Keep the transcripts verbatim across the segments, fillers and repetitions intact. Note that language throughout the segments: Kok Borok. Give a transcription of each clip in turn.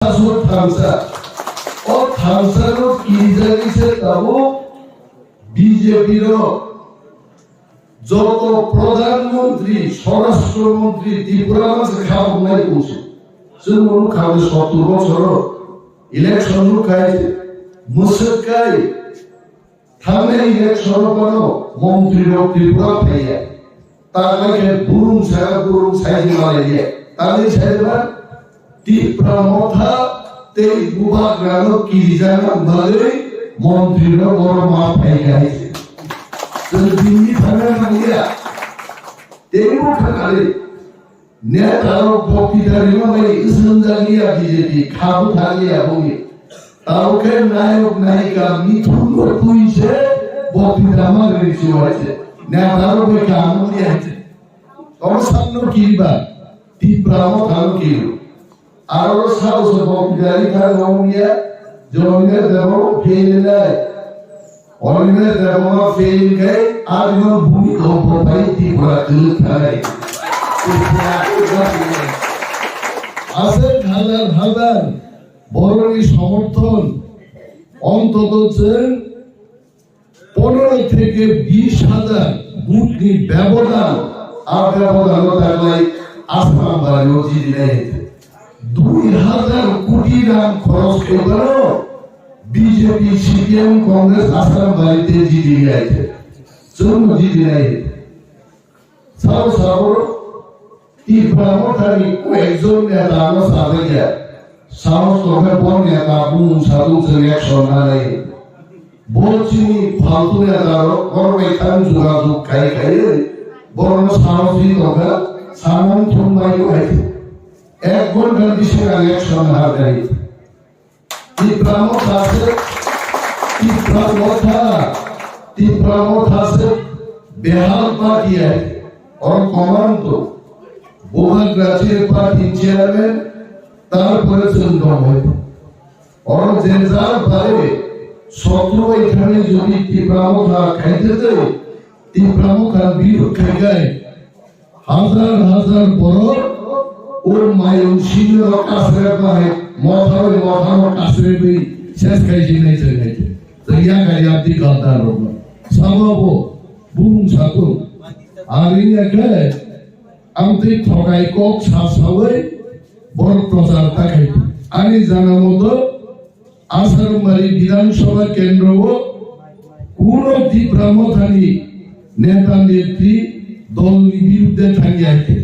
aswk thansa. O thansa no kirijagwi se tabuk B J P rok joto Pradhan Mantri, Swarashtra Mantri Tripura ma se kha wngnai tong se. Chwng bo nukha sottor bochor o election nukha se, mwswk kai. Thangnai election o phano montri rok Tripura phaiya. Taklai khe burum saya burum sai di malaiya. Tangwi sai ba Tipra Motha tei Bubagra no kirijana bagwi montri rok oro ma phai kha hai se. Chwng bini thangna nangya. Tei bo kha kali. Netarok boktita rima bai swrwngjakliya B J P, kha bwthakliya boni. Tamo khe nayok nayika mithunno twi se boktita ma rwui se wai se. Netarok bai kaham wngya hai se. Tamo sakno kiriba, Tipra Mothano kiribo. Aro sao se boktita rikha wngya, Jolina Debbarma phelenai. Olina Debbarma fail khe arino bumi kompo pai Tripura kwlwk thanai. Aswk hazar hazar borokni somorthon, ontoto chwng pondro theke bish hazar vote ni bebodan, a bebodan o taklai Assam bari o jidinai. Dui hazar koti rang khoros khaibano B J P, C P M, Congress Assam bari te jidinai. Chwng jidinai. Sao sao Tipra Mothani ko ekjon neta ano sajakya. Sahos tongkhe bo neta bumung sabung chwng action nanai. Bo chini phaltu neta rok borok bai thang jogajog khai khai borokno sahos di tongkha, samung thung bai khai. Ek ghonta bisingo ang action naharjai. Tipra Motha se, Tipra Motha, Tipra Motha se Behal party hai, or commando, Bubagra se party chairman, tarpore chwng dong hai. Or je jar bare sotro bai thani jodi Tipra Motha khaite jai, Tipra Motha birud khai gai, hazar hazar borok o mayung simi rok kasre bai, motha bai motha rok kasre bai, ses khai jinai jai hai. To ya kai ya di gadar rok. Sababo bumung satu. Ari ya kai, ang tei thokai kok sa sawi borok prochar ta khai. Ani jana moto Asarambari Bidhan Sabha Kendro o kuno Tipra Mothani neta netri dolni birudde thangya khe.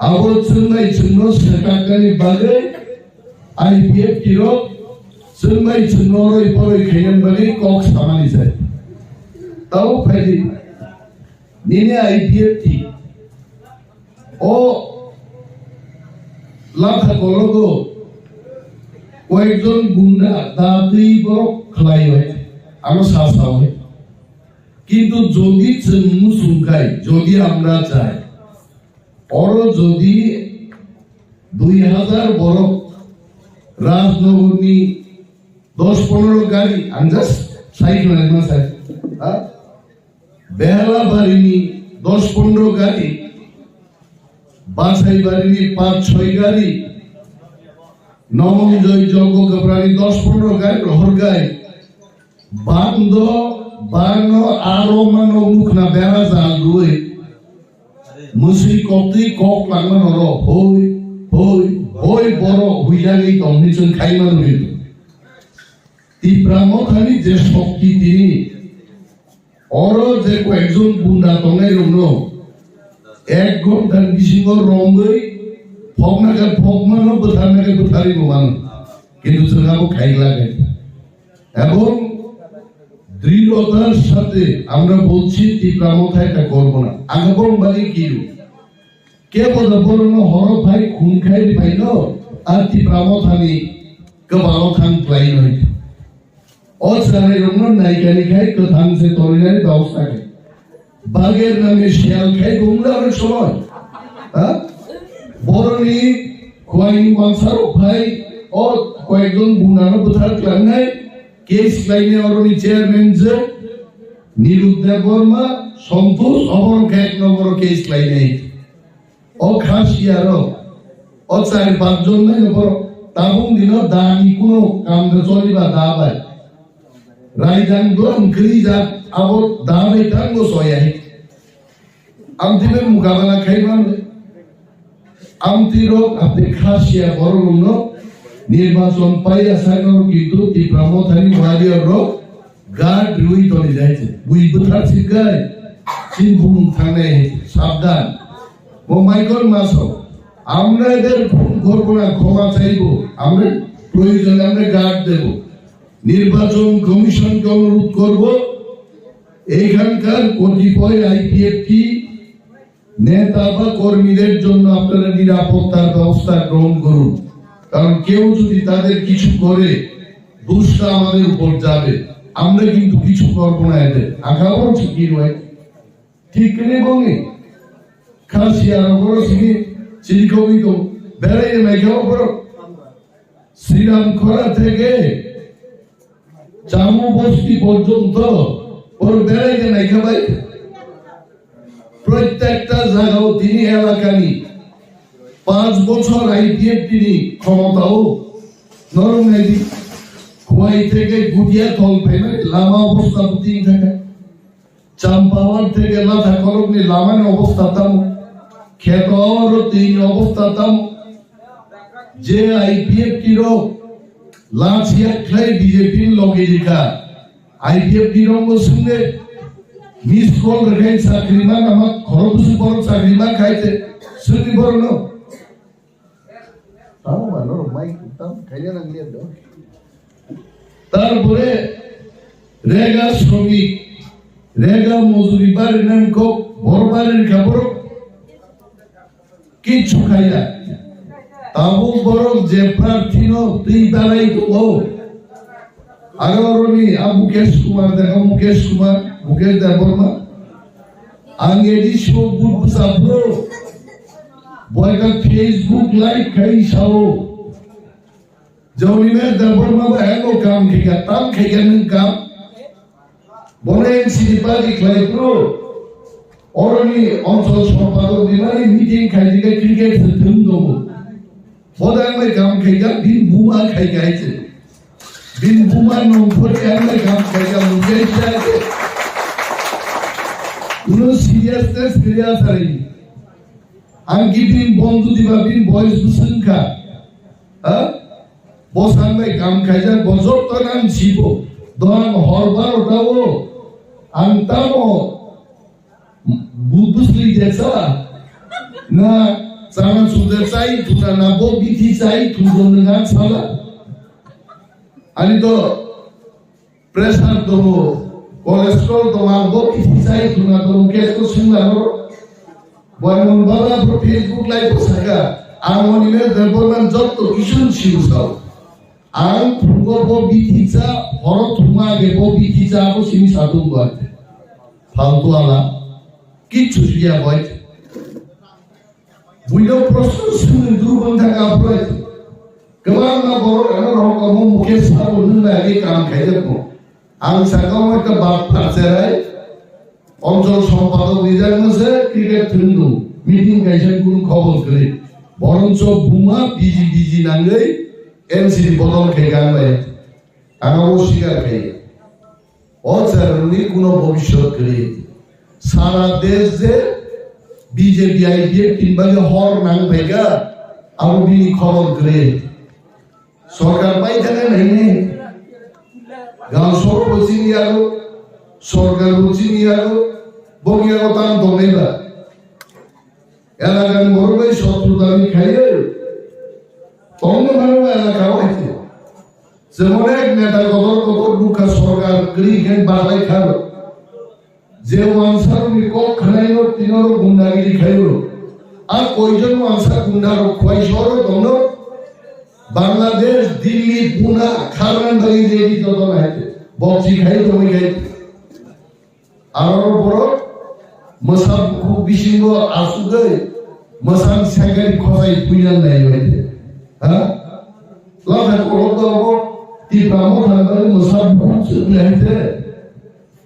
Abo chwngnai chwngno swkaknani bagwi I P F T rok chwngnai chwngno roi poroi khainani bagwi kok samani sai. Tabo phaidi nini I P F T O latha kologo koyekjon gunda datwi borok khlai bai, ano sa sa bai. Kintu jodi chwng muchung khai, jodi amra chai, oro jodi dui hazar borok Rajnagarni dos pondro gari, ang just sai khlai ma sai, ha? Behalabarini dos pondro gari, Bachaibarini panch choi gari, Nomonjoy Jogogapurani dos pondro gari rohor gai. Bando, bano aro mano mukna bera jal rui. Musui koktwi kok langma noro hoi, hoi, hoi boro huilani tongni chwng khaima nuri. Tipra Mothani je shokti tini, oro je koyekjon gunda tongnai rokno ek ghonta ni bisingo romwi phokna khe phokmano, bwtharna khe bwtharwi bo mano. Kintu chwng abo khaigla khe. Ebong drirhotar sathe amra bolchi Tipra Motha eta korbo na. Ang ebong bagi kiru. Kebo da borokno horo phai khun khai ri phaino, a Tipra Mothani kwbalo thang khlai noi. O chwrai rokno naikani khai kwthang se torinani babosta khe. Bager nami siyal khai bumla rok somoi. Ha? Boroni khwai mangsa rok phai o koyekjon bundano bwthar klangnai, case khlainai oroni chairman je Nilud Debbarma, Santosh, oborok khe ek nombor case khlainai. O khasiya rok, o char panch jon nai borok. Tabuk dino da ni kuno kam da choli ba da bai. Raidang do ang kri ja abo da bai tang go soya hi. Amtwi bai mukabala khai man. Amtwi rok abdi khasia borok rokno nirbachon paiya sai no kintu Tipra Mothani warrior rok guard rwi toni jai se. Bui bwthar sikai chin bumung thangnai sabdan. Bo Michael Maso, আমরা এদের খুন করব না, ক্ষমা চাইব, আমরা প্রয়োজনে আমরা গার্ড দেব। নির্বাচন কমিশনকে অনুরোধ করব, এইখানকার কতিপয় আইপিএফটি নেতা বা কর্মীদের জন্য আপনারা নিরাপত্তার ব্যবস্থা গ্রহণ করুন, কারণ কেউ যদি তাদের কিছু করে, দোষটা আমাদের উপর যাবে, আমরা কিন্তু কিছু করব না এদের। আগামও ঠিকই নয়। ঠিক করে বলি, খাসি আর বড় সিগি চিলকবি তো বেড়াই নাই খাওয়া বড়। শ্রীরাম খরা থেকে চামু বস্তি পর্যন্ত ওর বেড়াই নাই খাবাই। প্রত্যেকটা জায়গাও তিনি এলাকানি পাঁচ বছর আইপিএফ তিনি ক্ষমতাও নরম নাই দি। খোয়াই থেকে গুটিয়া তল পাইবে লামা অবস্থা তিন থাকে। Champawar থেকে Latha Kolokni lamani obostha tamo, Kheto oro tini obostha tamo, je IPFT rok last year khlai BJP ni logi rikha, IPFT rok bo swngle miss call rwkhe chakri ma nama khoro bwswk borok chakri ma khai te swngni borok no. Tamo ba norok mai tam khaina nang liya do. Tarpore rega sromik, rega mojuri bari nang kok bor bari kha borok kichu khaiya. Tabuk borok je prarthi no twi barai tongo. Aro oroni a Mukesh Kumar, dekho Mukesh Kumar, Mukesh Debbarma. Ang edi sibo but bwsa bro. Boyka Facebook like khai sao. Joni me Debbarma ba ego kam khika, tam khika nung kam. Bono NCD party khlai bro. Oroni onchol sompatok ni mani meeting khai dike cricket se thum dogo. Bodang bai kam khaika, bin buma khaika hai se. Bin buma nongkhor yang bai kam khaika, mujai khaika. Uno seriousness serious hari. Ang ki bin bondhu diba bin boys busung kha. Ha? Bosan bai kam khaika, bojok to nang sibo. Doang hor baro tao. Ang tamo. Bubusli jesa na chana chude chai thuna na bo bithi chai thudo nang sala. Ani to pressure do, cholesterol do, ma bo bithi chai thuna do, ke to singla ro. Boy mon bala pro Facebook live saka. Ang oni me Debbarma jotto kisun siu sao. Ang phungo bo bithi cha, horo thuma age bo bithi cha, bo simi satung bo ate. Faltu ala, kichu siya boy. Buino prosto simi durban thaka boy. Kebang na borok ano rohok mo Mukesh sabo nung na age kam khai de mo. Ang saka mo ekta bap parcherai. Onchol sompatok rijak no se cricket thwngdo, meeting kaisa kunu khobor kwrwi. Boroncho buma biji biji nangwi NCD bodol khe ganglai. Ang abo sikar khe. O chwrairokni kuno bobiswt kwrwi. Sara desh je BJP IPFT ni bagwi hor nang phaikha, abo bini khobor kwrwi. Sorkar pai thangna nainai. Gaon sohor bo chini yago, sorkar bo chini yago, boni yago tang tongnai ba. Elakani borok bai sotruta ni khaiyo. Tongno mano elaka o haite. Jemon ek neta kotor kotor nukha sorkar kwrwi khe baklai kharo. Je wansarokni kok khwnaino tinoro gundagiri khaio. A koijon wansa gunda rok khwai soro tongno? Bangladesh, Delhi, Pune, kharnan bagwi ready joto nahaite. Bokchi khai tongwi khai. Aro borok mwsa bukhuk bisingo asugwi mwsang sengari khosai puinan nai baite. Ha? Lama kolok dogo Tipra Motha bagwi mwsa bukhuk chwk nahaite.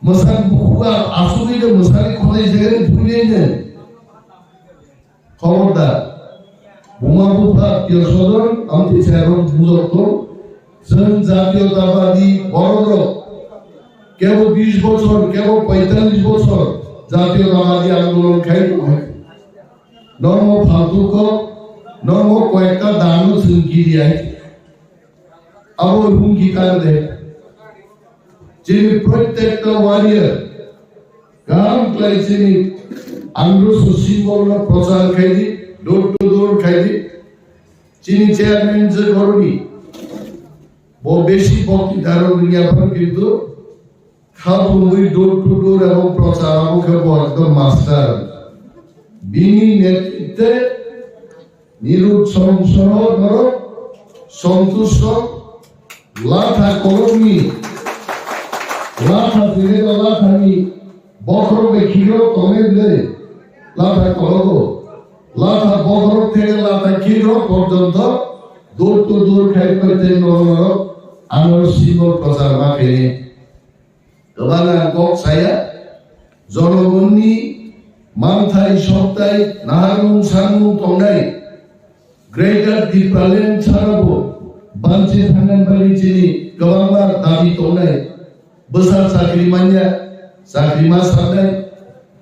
Mwsang bukhuk asugwi de mwsani khonai jagani thwinai de. Khobordar. Buma bupha, twiyo sodon, amtwi chayarok bujok tong. Chwng jatiyotabadi bororok kebo bish bochor, kebo poitallish bochor jatiyotabadi andolon khai tong hai. Normo phaltu kok, normo koyekta dano chwng kiri hai. Abo hungki tang de. Chini protekta warrior, kaham khlai chini androso symbol no prochar khai di, door to door khai di. Chini chairman je goroni, bo besi bokti daro dunia par kintu kha bumui door to door ebong prochar abo khe bo ekdom master. Bini netritwe Nirud Song Soho norok Santosh Song Latha kolokni, Latha tini Lathani bokhorok bai khiro tongnai bwlai Latha kologo. Latha bokhorok theke Latha khiro porjonto door to door khai pai tei norok norok ano symbol prochar ma khainai. Kwbangma kok saya, jonogonni manthai soktai naharmung sanmung tongnai Greater Tipraland sarabo banchi thangnani bagwi chini kwbangma dabi tongnai. Bwsa chakri manya, chakri ma sanai,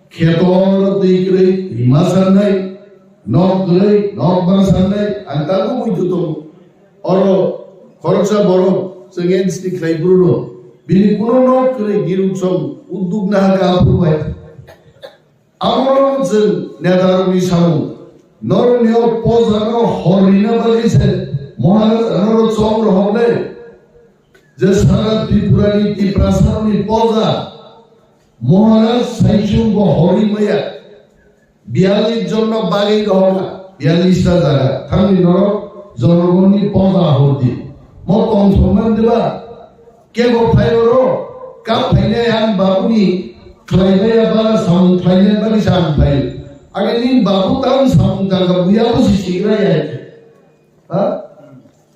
kheto twi kwrwi twi ma sanai, nok kwrwi nok ma sanai, ang tabuk muitu tongo. Oro khoroksa borok chwng N C T khlai phuru rw, bini kuno nok kwrwi Nirud Song udduk naha ka aphuru bai. Abo chwng netarokni samung. Norokni o poja no hor rina bagwi se Maharaj norok chong rohok le je sara Tripura ni Tiprasa ni poja Maharaj Saichung bo hor ri maya. Biyallis jon no bagwi rohok na, biyallis ta jaga. Thangni norok jonogonni poja hor di. Mo tong thong man diba? Kebo phai oro, kap phainai ang babuni khlai baya ba samung khlainai bagwi sa ang phai. Age ning babu tang samung tangka buya bo si sigra ya. Ha?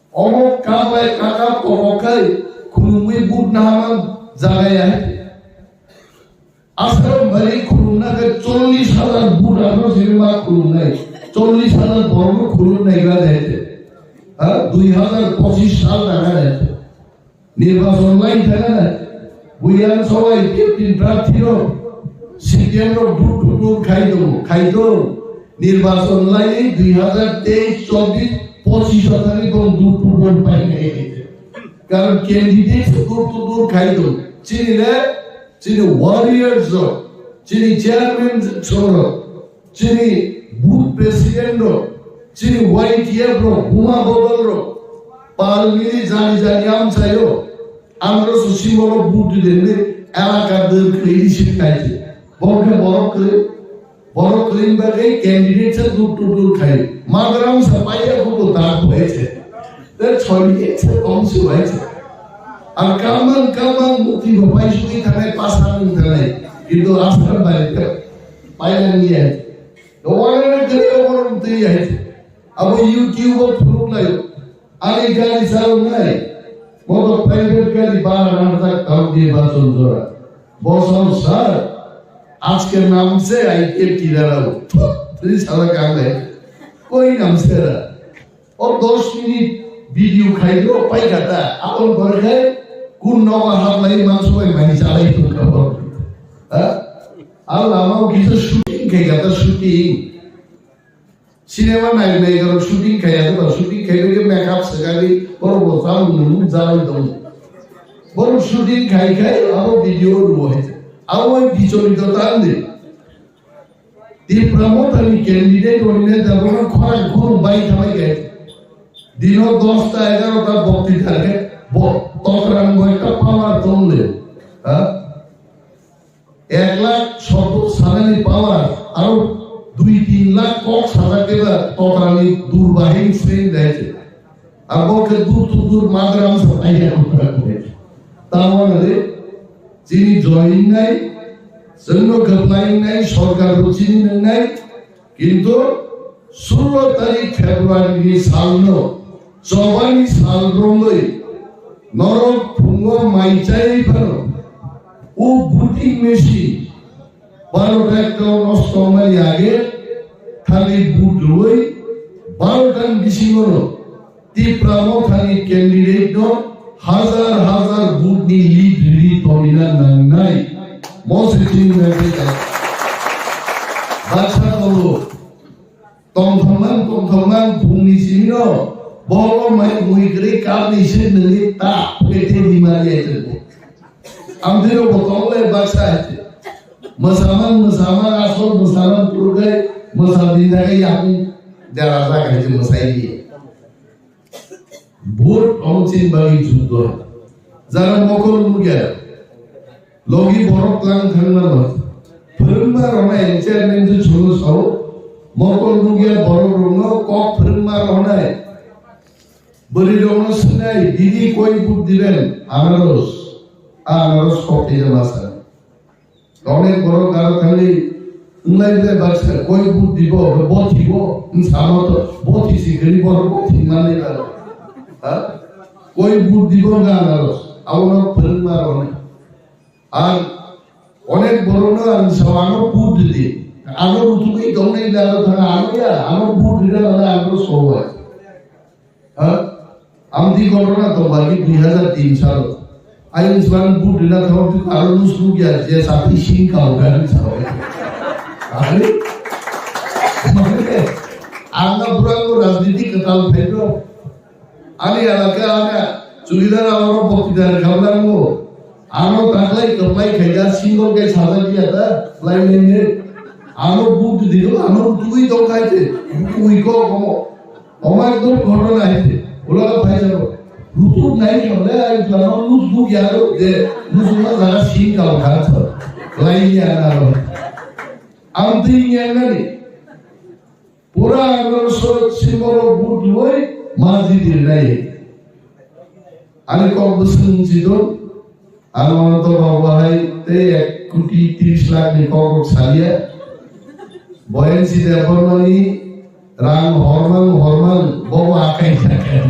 Omo kap bai kaka kokok kai khulumwi but nahamang jaga ya. Aswk bari khulumna khe chollish hajar but ano sini ma khulumnai. Chollish hajar borok khulumnai gra de. Ha? Dui hajar pochish sal tanga de. Nirbachon lai thana, buyan sobai fifteen prarthi rok, C P M rok dur dur dur khai tongo, khai tongo. Nirbachon lai dui hajar teis, chobbish, pochish o thani tong dur dur dur pai khai khai. Karon candidate dur dur dur khai tongo. Chini le, chini warriors rok, chini chairman rok, chini booth president rok, chini Y T F rok, buma bodol rok, pal mili jani jani amchaio, andro so simolo booth dende elaka dor khlai si kaise. Bokhe borok khlai, borok khlai bagwi candidate se dur dur dur khai. Madram sa paiya ko to tak hoye se. Te chhori ek se kom se hoye se. Ar kamang kamang mukti bo pai sui thanai, pasa nung thanai. Kintu asra bai te pai lang ye. Dowarana kiri oborom twi hai. Abo YouTube o phunuk lai. Ani gari salonai. Moto private gari bara rang tak tau di ba chonjora. Bosong sir. Ajke naam se I P F tirarao. Twi sala kangle. Koi naam se ra. O dos minute video khai do pai kata. Abon pore khai kun nogo hablai manso bai mai chalai tong kha bo. Ha? Al lama o kisa shooting khai kata shooting. Cinema nai nai garo shooting khai ya ba shooting khai do makeup se gari oro bo tam nung jalai dong. Boro shooting khai khai abo video ro hai. Abo bichori do tan de. Tipra Motha ni candidate onine jabona khorang khorang bai thabai gai. Dino dosta egarota bokti target bo tokrang bo ekta power tongle. Ha? Ek lakh soto sanani power aro dui tin lakh kok sajak eba tokrani durbahin sring daise. Abo khe dur to dur madram sa paiya kutra kore. Tamo nare chini join nai, sengno khaplai nai, sorkar ro chini nai, kintu sullo tarik February ni salno, chobani sal romwi norok phungo mai chai phano, o voting machine, Baro ekta nosto mani age thali but rwi Bharat ni bisingo no Tipra Mothani candidate no hazar hazar vote ni lead rwi tongwina nangnai. Mo se chini nai baksa tongo. Tongthokmang tongthokmang phungni simi no bolo mai mui kwrwi karni se nwngi ta phete di mari ai tongbo. Amtwino bo tongo le baksa hai se. Mwsamang mwsamang asol mwsamang purgai mwsa di dagai yakung dera jagai se mwsai di. Vote omo chini bagwi juddo. Jara mokol nukya. Logi borok tlang thangmano. Phwrwngma rwnai chairman je chwngno sao. Mokol nukya borok rokno kok phwrwngma rwnai. Bwrwi rokno swngnai, "Didi koi vote diben?" Anaros. A anaros kok tei masa. Onek borok garo thangwi wnglai ble baksa koi vote dibo, bo thibo, wng samo to, bo thisi kwrwi borok bo thwimani garo. Ha? Koi vote dibo wngkha anaros, abono phwrwngma rokni. Ar onek borokno ang sao ano vote ridi. Ano rutugwi tongnai garo thanga ano ya, ano vote rida mane ano sobai. Ha? Amtwi ghotona tongba ki dui hazar tin salo. Ayung swang vote rina thangma twi aro nus nukya je sati sing kau gani sao. Ani? Mane, ang na burang ko rajniti kwtal phaino. Ani alaka ana chudidar amaro boktidar khablango. Ano taklai kwplai khaida single kai sajak ya ta lai lai ne. Ano vote dido ano twi tong khai te. Twi ko komo. Omo ekdom ghotona hai se, ulaga phai jabo. Rutu nai khamle ai plano nus bu yaro je nus ma jaga sin kal kha sa. Lai ya na ro. Am ding ya na ni. Pura agro so simbolo but loi ma ji dir nai. Ani kok bwswng si do, ano to babu hai tei ek koti tris lakh ni kok rok salia. Boyan si de bormani rang hormang hormang bobo akai sakai.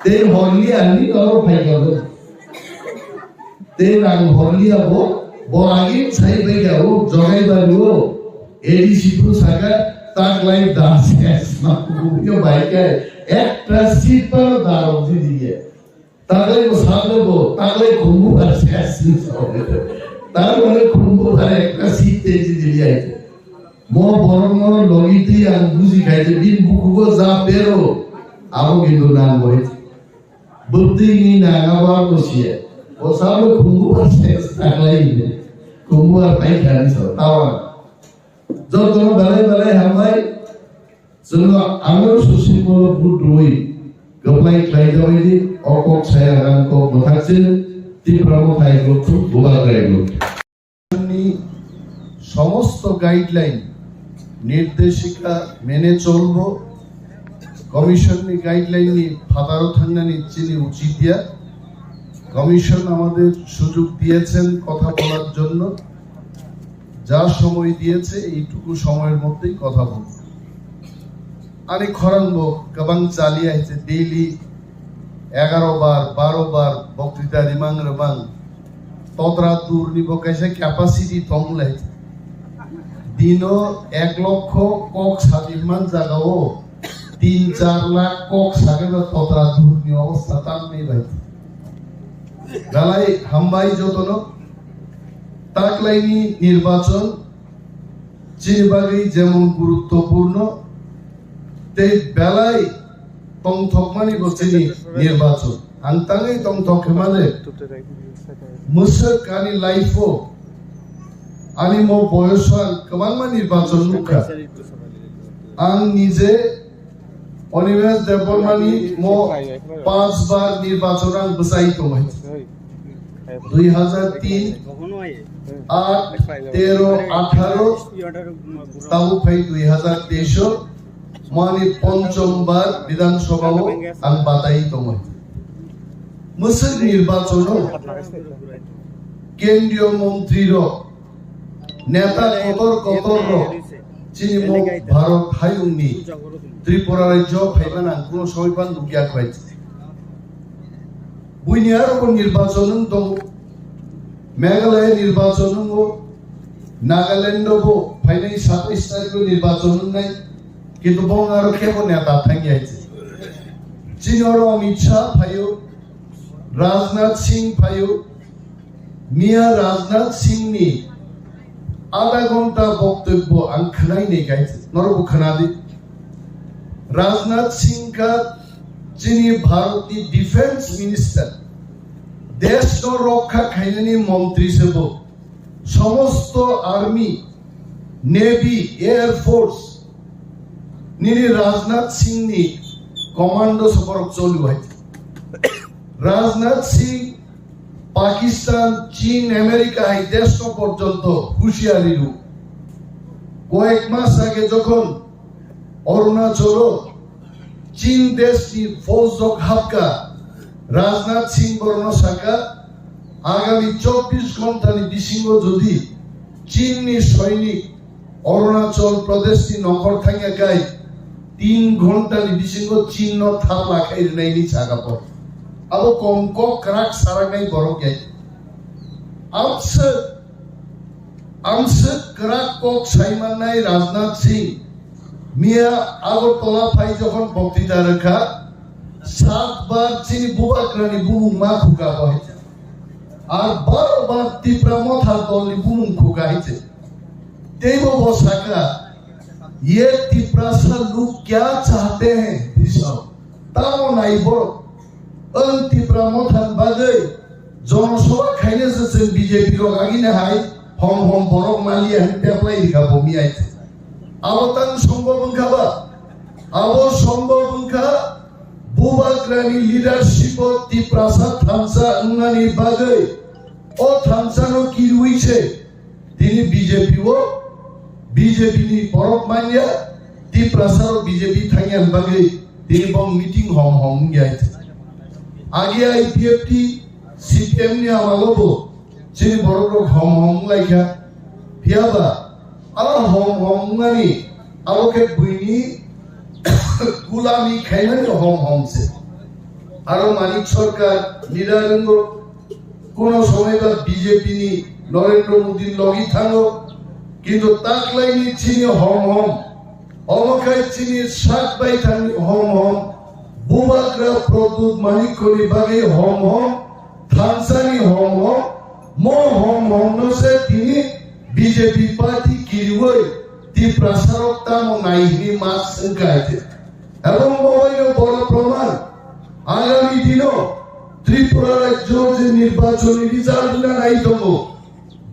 Tei horlia ni kok phai kabo. Tei rang horlia bo, bo agin sai bai kabo, jogai bari o. A D C pun saka tak lai das es. Ma kuyo bai kai. Ekta seat paro darok di diye. Taklai bo sabe bo, taklai khumbu bar ses. Tar mane khumbu bar ekta sit te ji dili ai. Mo borok no logi twi ang buji khai je bin bukugo ja pero abo kintu nang bo hai. Bwtwi ni nang abo ang bo siya. O sabe khumbu bar ses taklai ni. Khumbu bar pai khani so tawa. Jotono belai belai hambai. Chwngno ano susimolo vote rwi kwplai khlai jabaidi o kok saya rang kok mwthakse Tipra Mothai Group bubagra group. Ni somosto guideline nirdeshika mene cholbo, commission ni guideline ni phataro thangnani chini uchit ya. Commission আমাদের সুযোগ দিয়েছেন কথা বলার জন্য, যা সময় দিয়েছে এইটুকু সময়ের মধ্যেই কথা বলব। Ani khorang bo kwbang chali hai se, daily egaro bar, baro bar boktwita rimang rimang. Totra durni bo kaisa capacity tong lai. Dino ek lokho kok sabi man jagao tin char lakh kok sabi ba totra durni obostha tamni bai. Belai hambai jotono. Taklaini nirbachon chini bagwi jemon guruttopurno tei belai tongthokmani bo chini nirbachon. Ang tangwi tongthok khe male mwswk ani life-o ani mo boyoso ang kwbangma nirbachon nukha. Ang nije Animesh Debbarmani mo panch bar nirbachon ang bwchai tongo. Dui hazar tin, aat, tero, atharo, tabuk phai dui hazar teis o mani ponchom bar Bidhan Sabha o ang batai tongo. Mwswk nirbachon o kendriyo montri rok Neta kotor kotor rok chini mo Bharat hayungni Tripura rajyo phaiman ang kuno somoi pan nukya khwlai. Buini aro bo nirbachon wng tongo. Meghalaya nirbachon wngo. Nagaland o bo phainai satais tarikh o nirbachon wngnai. Kintu bo aro kebo neta thangya se. Chini oro Amit Shah phaio, Rajnath Singh phaio, miya Rajnath Singh ni adha ghonta boktobbo ang khwnai ni kai se. Norok bo khwnadi. Rajnath Singh kha chini Bharat ni Defense Minister. Desh no rokha khainani montri se bo. Somosto army, navy, air force nini Rajnath Singh ni commando se borok choli hai. Rajnath Singh Pakistan, Chin, America hai desh no porjonto hushiyari ru. Koyek mas age jokhon Arunachalo Chin desh ni fauj rok hapka, Rajnath Singh borokno saka, agami chobbish ghonta ni bisingo jodi Chin ni soinik Arunachal Pradesh ni nongkhor thangya kai, tin ghonta ni bisingo Chin no thapla khai rwnai ni saka po. Abo kom kok kwrak saraknai borok ya. Amswk Amswk kwrak kok saimannai Rajnath Singh miya Agartala phai jokhon boktita rwkha, sat bar chini bubagrani bumung ma khuka bo hai se. Ar baro bar Tipra Motha dolni bumung khuka hai se. Teibo bo saka, "Ye Tiprasa log kya chahte hain?" Tamo nai borok. Ang Tipra Motha ni bagwi jonosabha khaina se chwng B J P rok agini hai hom hom borok maliya hin teplai rikha bo miyai. Abo tang sombhob wngkha ba? Abo sombhob wngkha bubagrani leadership o Tiprasa thansa wngnani bagwi o thansa no kirwi se Tini B J P o, B J P ni borok manya, Tiprasa rok B J P thangya bagwi tini bong meeting hom hom wngya. Agi I P F T, C P M ni amalo bo chini borok rok hom hom wnglaikha. Phiyaba, a hom hom wngmani abo khe buini gulami khaimani hom hom se. Aro Manik Sarkar leader wngbo, Kuno somoi ba B J P ni Narendra Modi logi thango, kintu taklaini chini hom hom, omo khai chini sak bai thangni hom hom, bubagra Pradyut Manikko ni bagwi hom hom, thansani hom hom, mo hom hom no se tini B J P party kiriwi Tiprasa rok tamo nai hini mas wngkha hai se. Ebong bo bai no boro proman, agami dino Tripura rajyo je nirbachoni result na nai tongo,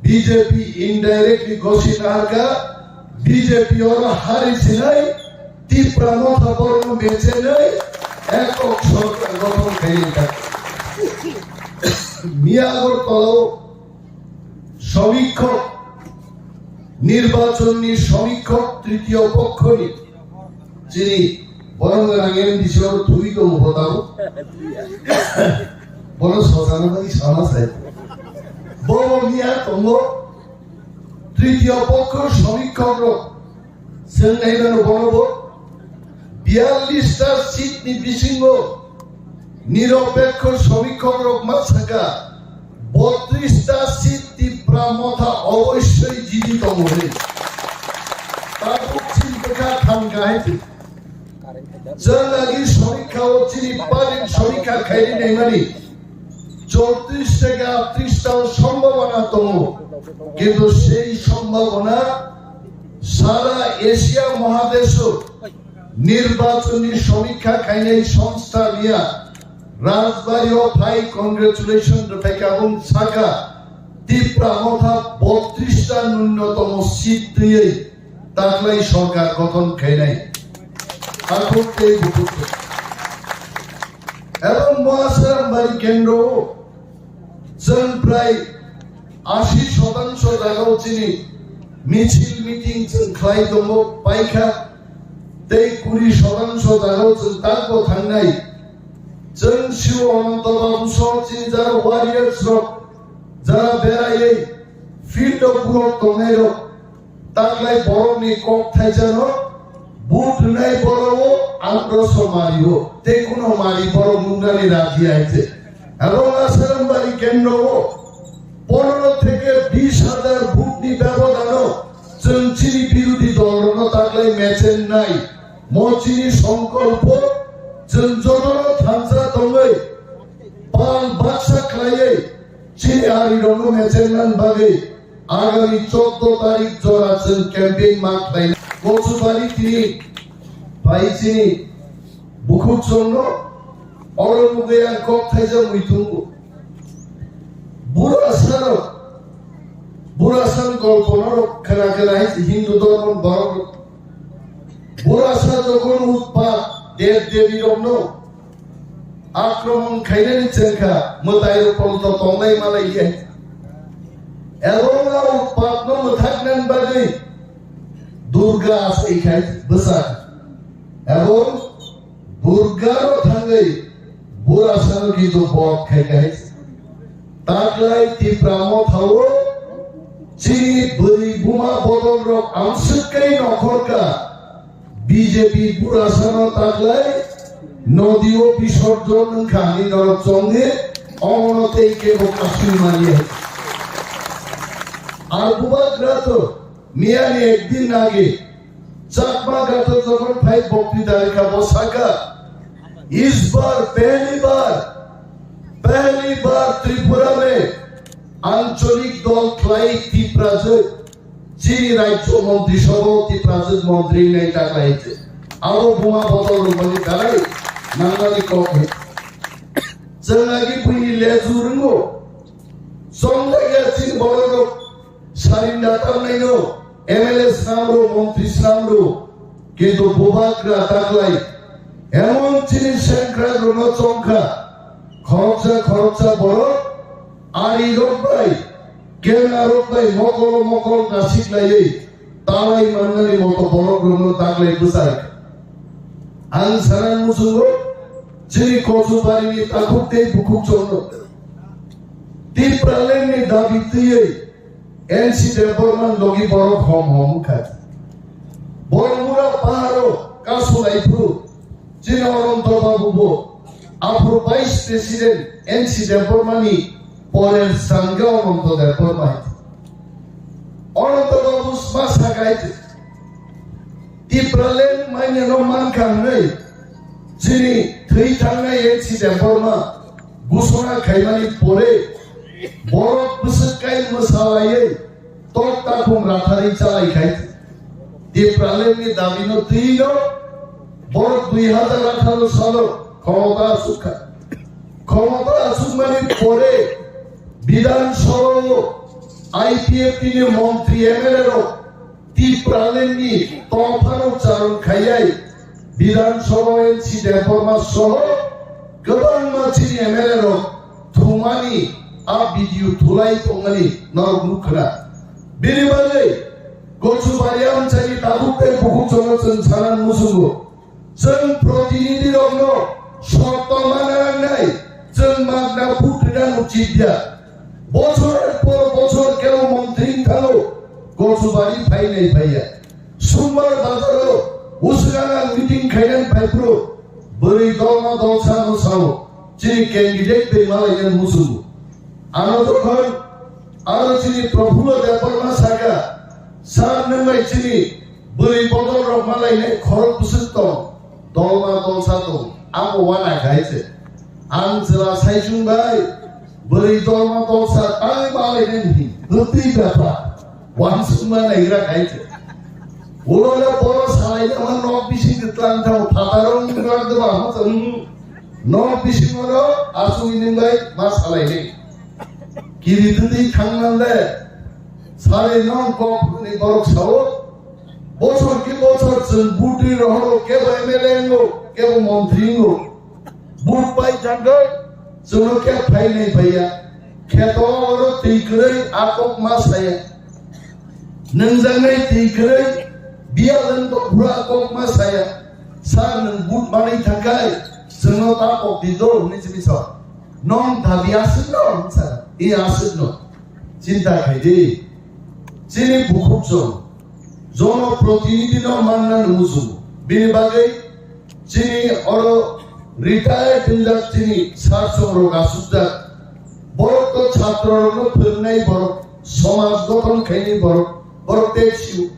B J P indirectly gosi naharka, B J P oro hari sinai Tipra Motha borokno mechenai ekok sorkar gothon khainai ta. Miya Agartala o Samikkhok, nirbachonni samikkhok tritiyo pokkhoni chini borok rang M D C oro thwi tongo bo tabuk. Bono sojana bagwi sama sai. Bo miya tongo tritiyo pokkho samikkhok rok. Chwng naimano bono bo biyallis ta seat ni bisingo niropekho samikkhok rok ma saka botris ta seat Tipra Motha obossoi jidi tongo hwnwi. Tabuk chini bwkha thangkha hai se. Chwng agi samikha o chini party samikha khairi naimani. Chowtris theke aatris ta o sombhabona tongo, kintu sei sombhabona sara Asia mohadeso nirbachonni samikha khainai songstha miya Rajbari o phai congratulation rwphaikha, abong sakha Tipra Motha botris ta nunnotomo seat twiwi taklai sorkar gothon khainai. Akhuk tei bukhuk. Ebong Moasaram Bari kendro o chwng prai ashi shotangsho jagao chini michil meeting chwng khlai tongo paikha tei kuri shotangsho jagao chwng takbo thangnai. Chwng Shiv Ananta Babu soh chini jara warriors rok jara beraiwi field o borok tongnai rok Taklai borokni kok thaisano vote rwnai borok o androso mari o, tei kuno mari borok nungnani raji hai se. Abo Asarambari kendro o pondro theke bis hajar vote ni bebodano chwng chini birodhi dol rokno taklai mechen nai. Mo chini songkolpo, chwng jotono thansa tongwi, pal baksa khlaiwi, chini arirokno mechenna bagwi agami chordo tarik jora chwng campaign ma khlaina. Kochubari tini phai chini bukhuk chwngno oro nugwi ang kok thaijak muitungo. Burasarok, burasani golpono rok khna khna hai Hindu dhormoni borok rok. Burasa jokhon utpat dev devi rokno akromon khainani chengkha, mwtai rok polto tongnai malai ya. Ebong a utpatno mwthaknani bagwi Durga asai khai bwsa. Ebong Durgaro thangwi burasano kintu bot khai khai. Taklai Tipra mothao chini bwrwi buma bodol rok amswk kai nokhorka. B J P burasano taklai nodio bisorjon wngkha hinwi norok chongni omono tei kebo kasui manya. Ar bubagra to miyani ekdin age Chakma gato jokhon phai bokti darikha bo saka, "Is bar pehli bar, pehli bar Tripura mein ancholik dol khlai Tiprajwk, chini rajyo montri sabha Tiprajwk montri nai ta khlai se." Abo buma bodol rwmani darai nangnani kok hai. Chwng agi buini leju rwngo. Chongjak ya chini borok rok sarinda tamnaino M L A swnamrw, montri swnamrw, kintu bubagra taklai emon chini sengkrakrokno chongkha, khoroksa khoroksa borok arirok bai, kenarok bai mokolo mokol nasiklaiwi talai mannani moto borokrokno taklai bwsai. Ang sana muchungo chini Kochubarini takhuk tei bukhuk chongno Tipralandni dabi twiwi N C Debbarma logi borok hom hom wngkha. Bormura paharo kasu laiphuru chini Ananto Babu bo aphuru Vice President N C Debbarmani porer sangha Ananto Debbarma hai. Ananto Babu sma sakai Tipraland mainyano mankha hwnwi chini thwi thangnai N C Debbarma gusona khaimani pore borok bwswk kai mwsalaiwi tok takhum ratharwi chalai khai. Tipralandni dabino twino borok dui hazar atharo salo khomota asuk kha. Khomota asukmani pore Bidhan Sabha o I P F T ni montri M L A rok Tipralandni tongphano charon khaiyai Bidhan Sabha N C Debbarma soho kwbangma chini M L A rok thumani a video thulai tongmani norok nukha. Bini bagwi Kochubari amchaini tabuk tei bukhuk chwngno chwng sana muchungo. Chwng protinidhi rokno sotto mana nangnai, chwng magna vote rwna uchit ya. Bochor por bochor kebo montri wng thango, Kochubari phainai phaiya. Sumbar bazaro usrana meeting khainani phaiphuru bwrwi dolma dolsano sao, chini candidate bai malainani muchungo. Ano jokhon aro chini Prafullo Debbarma saka, sir nwng bai chini bwrwi bodol rok malainai khorok bwswk tong, dolma dolsa tong, abo wana khai se. Ang chwla saichung bai bwrwi dolma dolsa tang malainai ni hwtwi bepar wansukma naigra khai se. Ulo le boro salai nama nok bising twlang thang phataro wngkrak deba hwtwng nok bising oro asugwi nwng bai ma salai nai. Kiri twi thangna le sari nong kok ni borok sao. Bochor ki bochor chwng budri rohoro kebo M L A ngo, kebo montri ngo. But pai thangkhe chwngno khe phainai phaiya. Kheto oro twi kwrwi a kok ma saya. Nwngjagwi twi kwrwi biyal wng tongphuru a kok ma saya. Sir, nwng but manwi thangkhai chwngno ta kok di do hwnwi simi sa. Nong dabi aswkno hwnsa. I aswkno. Chinta khai di. Chini bukhuk chwng. Jono protinidhi no manna nungu chwng. Bini bagwi chini oro retired wngjak chini sir chwng rok asukjak. Borok to chhatro rokno phwrwngnai borok, somaj gothon khainai borok, borok tei sio.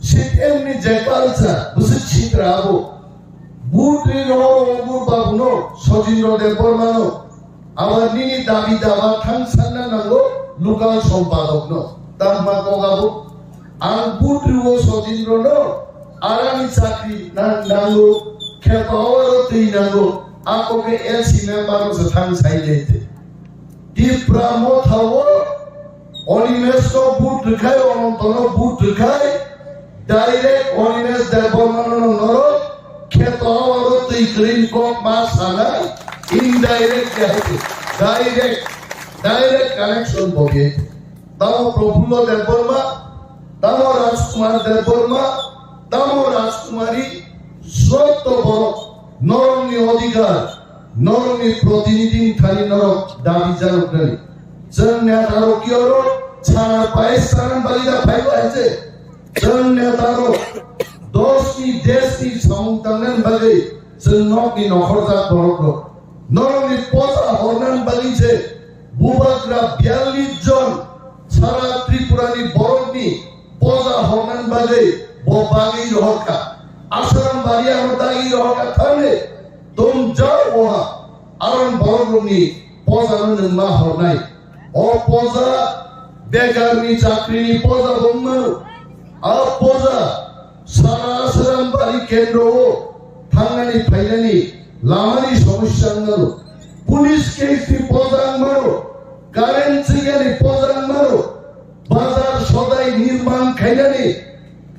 C P M ni je culture, bwswk sitra abo. Vote ri no, Rongmur Babu no, Sojindro Debbarma no, abo nini dabi daba thang sanna nango, local sompadok no. Tamma kok abo. Ang vote ri o Sojindro no, arani chakri nang-, nango, kheto aro twi nango, ako ke L C member no se thang sai de. Tipra Motha o Animesh no vote rwkhai, Ananto no vote rwkhai, direct Animesh Debbarma no norok kheto aro twi kwrwi kok ma sanai, indirect ya hai, direct, direct connection bo ye. Tamo Prafullo Debbarma, tamo Rajkumar Debbarma, tamo Rajkumari, sotto borok norokni odhikar, norokni protinidhi thani norok dabi janok nani. Chwng neta rok yoro chana pais sanan bali da phaibo hai se. Chwng neta rok dos ni desh ni samung tangnan bagwi chwng nokni nokhorjak borok rok. Norokni posa hornan bagwi se bubagra biyallis jon sara Tripura ni borokni poja hornan bagwi bo bagwi rohorkha. Asaram bari ano dagi rohorkha thangwi tum jao oha aron borok rokni poja no nwng ma hornai. O poja bekar ni chakri ni poja bo wngmano. A poja sara Asaram bari kendro o thangnani phainani lamani somosya wngmano. Police case ni poja wngmano. Current chigani poja wngmano. Bazar sodai nirman khainani,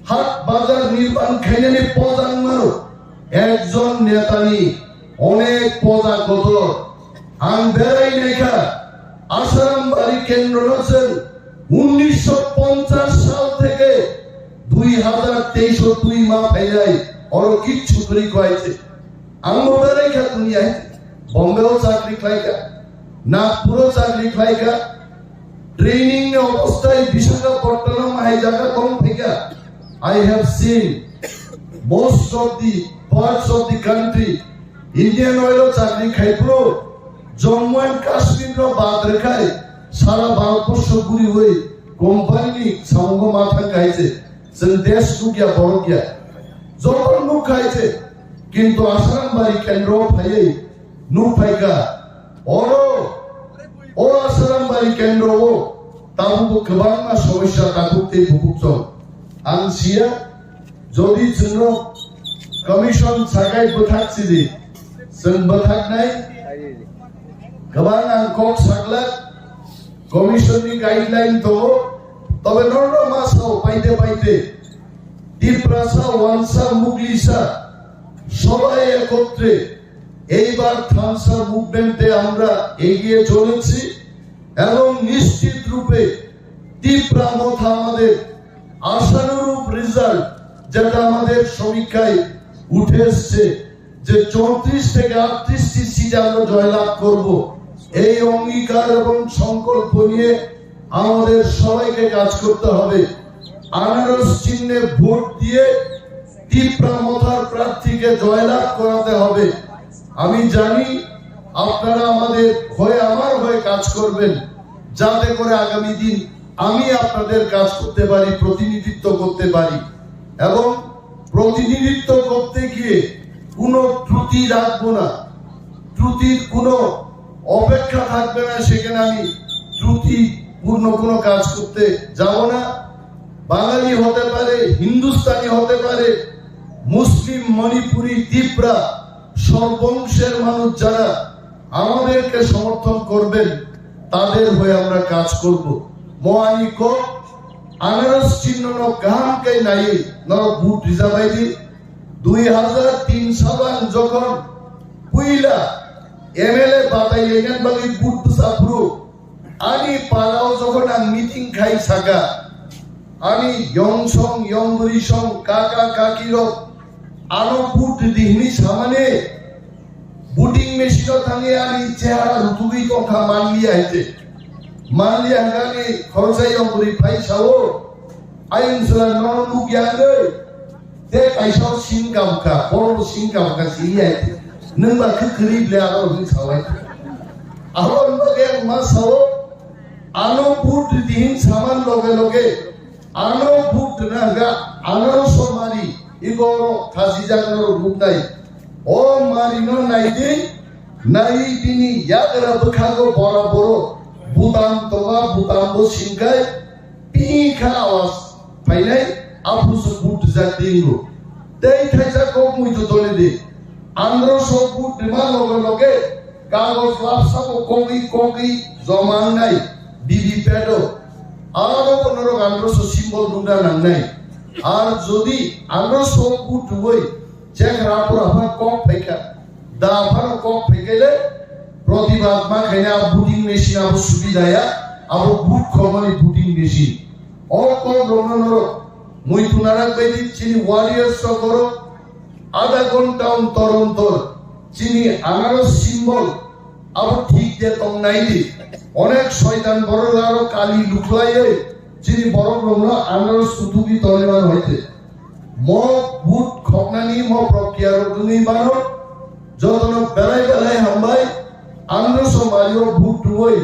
hat bazar nirman khainani poja wngmano. Ekjon netani onek poja kotor. Ang berai naikha, Asaram bari kendro no chwng unnisho ponchash sal theke dui hazar teis o twi ma phainai, oro kichu kwrwi kwai se. Ang bo berai kha duniya hai. Bombay o chakri khlai kha, Nagpur o chakri khlai kha, training ni obostai Visakhapatnam hai jaga tong phaikha. I have seen most of the parts of the country. Indian Oil o chakri khai phuru Jammu and Kashmir no bad rwkhai sara Bharat borsho guriwi company ni samungo ma thang khai se. Chwng desh nukya, borok ya. Joto nuk khai se. Kintu Asaram bari kendro phaiwi nuk phaikha. Oro, o Asaram bari kendro o tabukbo kwbangma somosya tabuk tei bukuk chong. Ang siya, jodi chwngno commission sakai bwthak sidi, chwng bwthaknai. Kwbang ang kok saklak, commission ni guideline tongo, tobe norno ma sao paite paite. Tiprasa, Wansa, Muglisa, সবাই একত্রে এইবার থামসা মুভমেন্টে আমরা এগিয়ে চলেছি এবং নিশ্চিত রূপে তিপ্রা মথা আমাদের আশানুরূপ রেজাল্ট, যেটা আমাদের সমীক্ষায় উঠে এসছে, যে চৌত্রিশ থেকে আটত্রিশটি সিটে আমরা জয়লাভ করব। এই অঙ্গীকার এবং সংকল্প নিয়ে আমাদের সবাইকে কাজ করতে হবে। আনারস চিহ্নে ভোট দিয়ে তিপ্রা মথার প্রার্থীকে জয়লাভ করাতে হবে। আমি জানি আপনারা আমাদের হয়ে, আমার হয়ে কাজ করবেন, যাতে করে আগামী দিন আমি আপনাদের কাজ করতে পারি, প্রতিনিধিত্ব করতে পারি। এবং প্রতিনিধিত্ব করতে গিয়ে কোনো ত্রুটি রাখবো না, ত্রুটির কোনো অপেক্ষা থাকবে না, সেখানে আমি ত্রুটিপূর্ণ কোনো কাজ করতে যাব না। বাঙালি হতে পারে, হিন্দুস্তানি হতে পারে, মুসলিম, মণিপুরি, তিপ্রা, সর্বংশের মানুষ যারা আমাদেরকে সমর্থন করবেন, তাদের হয়ে আমরা কাজ করব। Moani kok, anaros chinno no kaham khe naiwi norok vote rijabaidi. Dui hazar tin salan jokhon puila M L A batai lainani bagwi vote bwsa phuru, ani parao jokhon ang meeting khai saka, ani yongsong, yongbwrisong, kaka, kakirok ano vote ridi hwnwi samani, voting machine-o thangwi ani chehara rutugwi tongkha manliya hai se. Manliya hwnkhe ani khoroksa yongbwrwi phai sao, "Ayung chwla nono nukya wngwi?" Tei kaisa sing kabukha, borok sing kabukha siliya hai se. "Nwng ba khe kwrwi ble aro," hwnwi sao hai se. Abo wngkha khe ang ma sao, ano vote ridi hwn saman loge loge Ano vote rwna hwnkha, ano somari, igoro khasijak norok nuknai. O marino naidi, nai bini yagra bwkhago bora boro, butam tonga, butambo singkai, pini kha awas phainai, aphusu vote rijak tingo. Tei thaisa kok muitu toni di, andro sok vote rima loge loge, kagoj lapsabo kogwi kogwi joma wngnai, B V P A T o. Aro bo norok andro so symbol nukna nangnai. Ar jodi andro so vote rwui chekhra pura pha kok phaikha, da phano kok phaikele protibad ma khaina voting machine abo subidaya, abo vote khormani voting machine. O kok rokno norok muitu narak baidi chini warriors rok borok ada gonta ontor ontor chini anaros symbol abo thik de tong nai di. Onek soitan borok aro kali lukhlaiwi chini borok rokno anaros kutubi tongwi mano hoite. Mo vote khoknani mo prokriya rok wngwi mano. Jotono belai belai hambai. Andro somari o vote rwui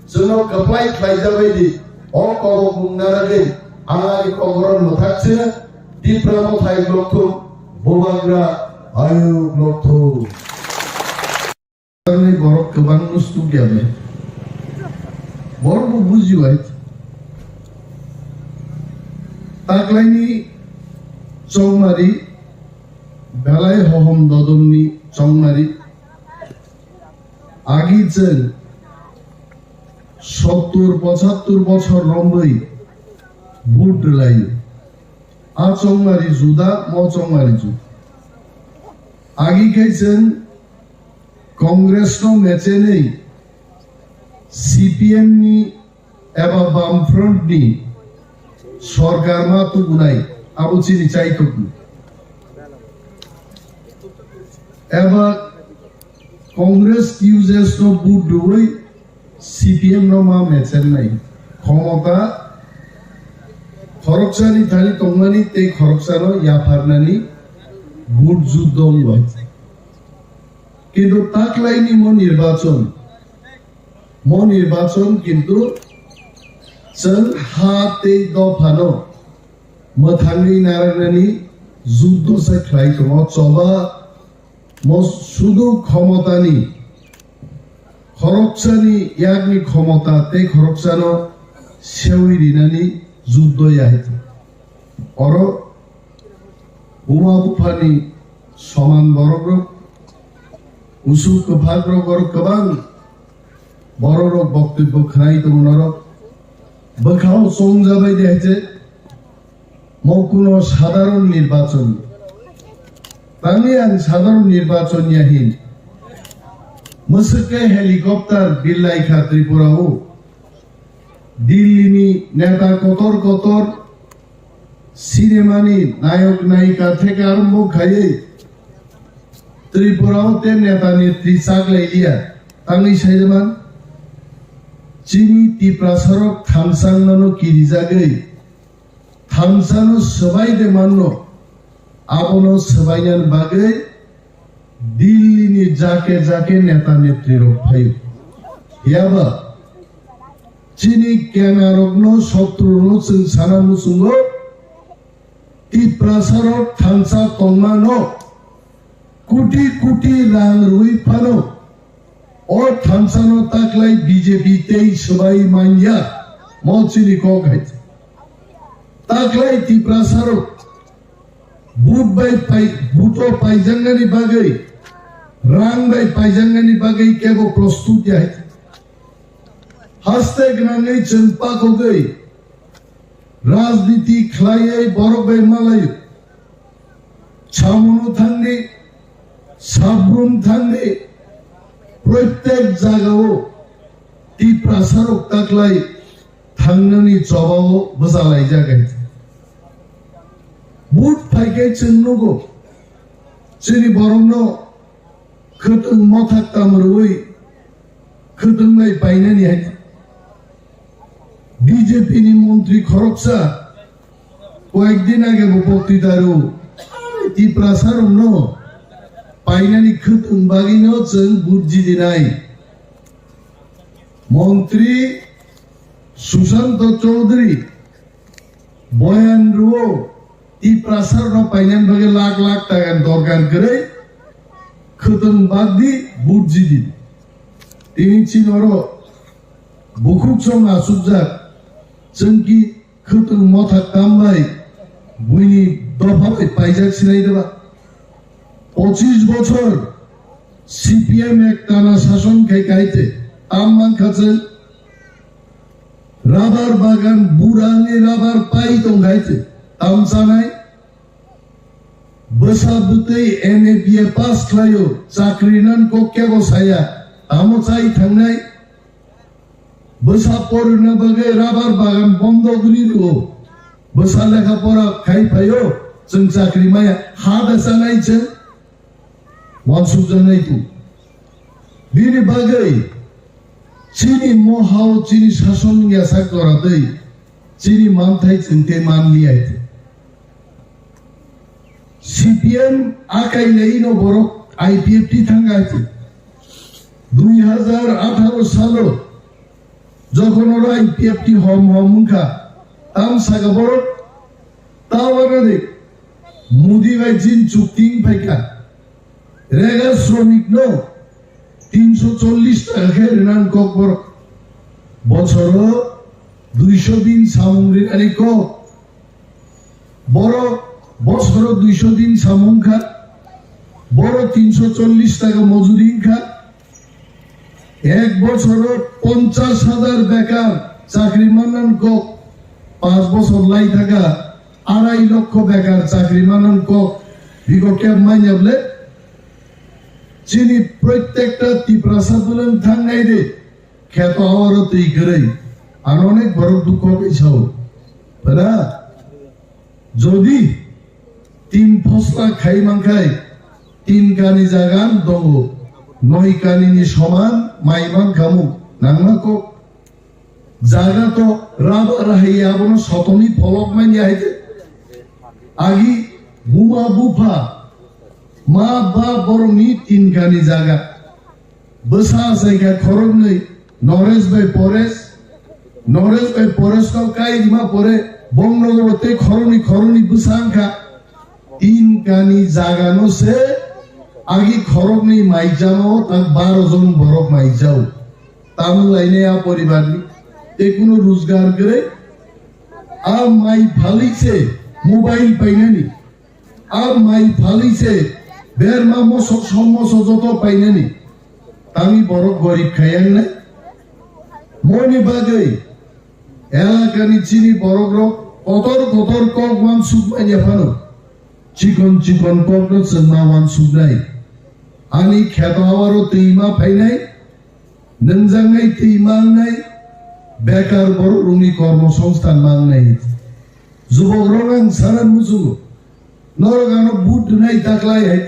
chwngno kwplai khlai jabai di. O kok mung naragwi ang ani kokborok mwthak se Tipra Mothai Lokthum Bubagra Ayuk Lokthum. Ni borok kwbang no suk ya be. Borok bo buji bai. Taklaini chongmari belai hohom dodomni chongmari. Agi chwng sottur pochattur bochor romwi vote rwlaio. A chongmari juda, mo chongmari juda. Agi khe chwng Congress no mechenwi C P M ni eba Bamfront ni sorkar ma tubunai, abo chini chaitokni. Eba Congress U J S no vote rwui C P M no ma mechennai. Khomota khoroksani thani tongmani tei khoroksano yapharnani vote juddo wngbai. Kintu taklaini mo nirbachon, mo nirbachon kintu chwng ha tei dophano mwthangwi narwknani juddo se khlai tongo. Choba mo sudu khomotani, khoroksani yakni khomota tei khoroksano sewi rinani juddo ya hai. Oro buma buphani soman borokrok, usuk kwphakrok, oro kwbang borokrok boktobbo khwnai tongo norok. Bwkhao chongjabai de hai je, mo kuno sadharon nirbachon. Tangwi ang sadharon nirbachon ya hin. Mwswk khe helicopter birlai kha Tripura o. Delhi ni neta kotor kotor, cinema ni nayok nayika theke arombo khaiwi Tripura o te neta netri chaklai liya. Tangwi saijaman, chini Tiprasa rok thamsa wngmano kirijagwi, thamsano swbai de manno, abono swbainani bagwi Delhi ni jake jake neta netri rok phaio. Phiya ba chini kena rokno, sotru rokno chwng sana muchungo, Tiprasa rok thansa tongmano kuti kuti rang rwi phano o thansano taklai B J P tei swbai manya, mo chini kok hai. Taklai Tiprasa rok Vote bai pai, vote o paijaknani bagwi, rang bai paijaknani bagwi kebo prostut ya hai. Haste gwnangwi chwng pakogwi rajniti khlaiwi borok bai malai. Chamuno thangdi, Sabrum thangdi, protek jagao Tiprasa rok taklai thangnani chobao bwchalaijak hai. Vote phaikhe chwng nugo, chini borokno khwtwng mothak tam rwui khwtwng bai painani hai. B J P ni montri khoroksa koyek din age bo boktwita rw, Tiprasa rokno painani khwtwng bagwino chwng vote jidinai. Montri Sushanta Chaudhary Boyan rwo, Tiprasa rokno painani bagwi lakh lakh taka dorkar kwrwi, khwtwng bagdi, budjidi. Tini chini oro bukhuk chwng achukjak, chwngki khwtwng mothak tambai buini dopha bai paijak sinai deba. Pochis bochor C P M ek tana sason khai kaite tam mankha chwng. Rabar bagan burani rabar pai tong kaite tam chanai. Bwsa bwtwi M A B A pass khlaio, chakri nan kok kebo saya, tamo chai thangnai. Bwsa porina bagwi rabar bagan bondo guri rwo. Bwsa lekha pora khai phaio, chwng chakri maya, ha da chanai chwng. Wansukjaknai tu. Bini bagwi chini mohao chini sason yasak jora twi chini manthai chwng tei manliya hai. C P M akai leino borok I P F T thangkha hai. Dui hazar atharo salo jokhon oro I P F T hom hom wngkha, tam saka borok, ta wanadi Modi bai jin chukti wng phaikha. Rega shromik no tinso chollish taka khe rinani kok borok. Bochoro duiso din samung rinani kok. Borok bochoro duiso din samung kha. Borok tinso chollish taka mojuri wngkha. Ek bochoro ponchash hajar bekar chakri mannan kok, panch bochor lai thaka arai lokho bekar chakri mannan kok, bigo kep manya bole. Chini prottekta Tiprasa bwlwng thangnai de, kheto awaro twi kwrwi, ano onek borok dukho khe sao. Bwna? Jodi tin phosla khai mankhai, tin kani jaga tongo, noi kani ni soman mai mankhamu, nangma kok. Jaga to raba rahai abono sotoni pholok manya hai te. Agi buma bupha, ma ba borokni tin kani jaga. Bwsa achaikha khoroknwi, Noresh bai Poresh, Noresh bai Poresh no kai rima pore, bongnogo bo tei khoroknwi khoroknwi bwsa wngkha. Tin kani jaga no se agi khoroknwi maijamo tak baro jon borok maijao. Tamung lainai a poribar ni tei kuno rojgar kwrwi. A mai phalwi se mobile painani. A mai phalwi se berma mosok som moso joto painani. Tangwi borok gorib khayangnai. Moni bagwi elakani chini borokrok kotor kotor kok wansuk manya phano. Chikon chikon kokno chwng ma wansuknai. Ani kheto awaro twi ma phainai. Nungjaknai twi mangnai, bekar borok rokni kormo songsthan mangnai. Jubok rok ang sana muchungo, norok ano vote rwnai taklai hai.